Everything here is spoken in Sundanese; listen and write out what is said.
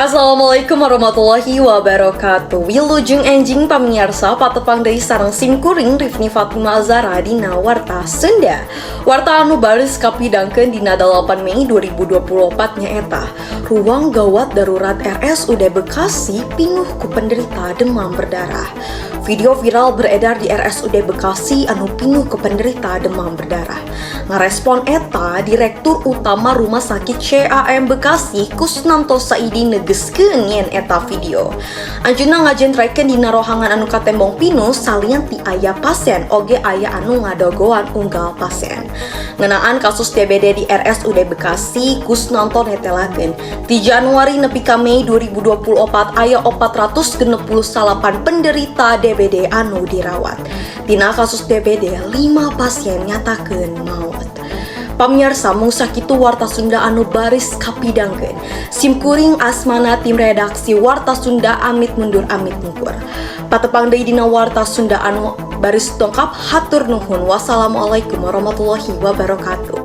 Assalamualaikum warahmatullahi wabarakatuh. Wilujeng enjing, pamiarsa, patepang deui sareng sim kuring, Rifni Fatima Azara, dina Warta Sunda. Warta anu baris kapidangkeun dina 8 Mei 2024 nyaeta ruang gawat darurat RSUD Bekasi pinuh ku penderita demam berdarah. Video viral beredar di RSUD Bekasi anu pinuh ku penderita demam berdarah. Ngarespon eta, Direktur Utama Rumah Sakit CAM Bekasi, Kusnanto Saidi, negeskeun yen eta video. Anjeunna ngajentrekeun dina rohangan anu katembong pinuh, salian ti aya pasien oge aya anu ngadogoan unggal pasien. Ngeunaan kasus DBD di RSUD Bekasi, Kusnanto netelakeun di Januari nepi ka Mei 2024 aya 468 penderita DBD anu dirawat. Tina kasus DBD, 5 pasien nyatakeun maut. Pamiarsa, mung sakitu Warta Sunda anu baris kapidangkeun. Sim kuring asmana tim redaksi Warta Sunda amit mundur amit mungkur. Patepang deui dina Warta Sunda anu baris dongkap. Hatur nuhun. Wassalamualaikum warahmatullahi wabarakatuh.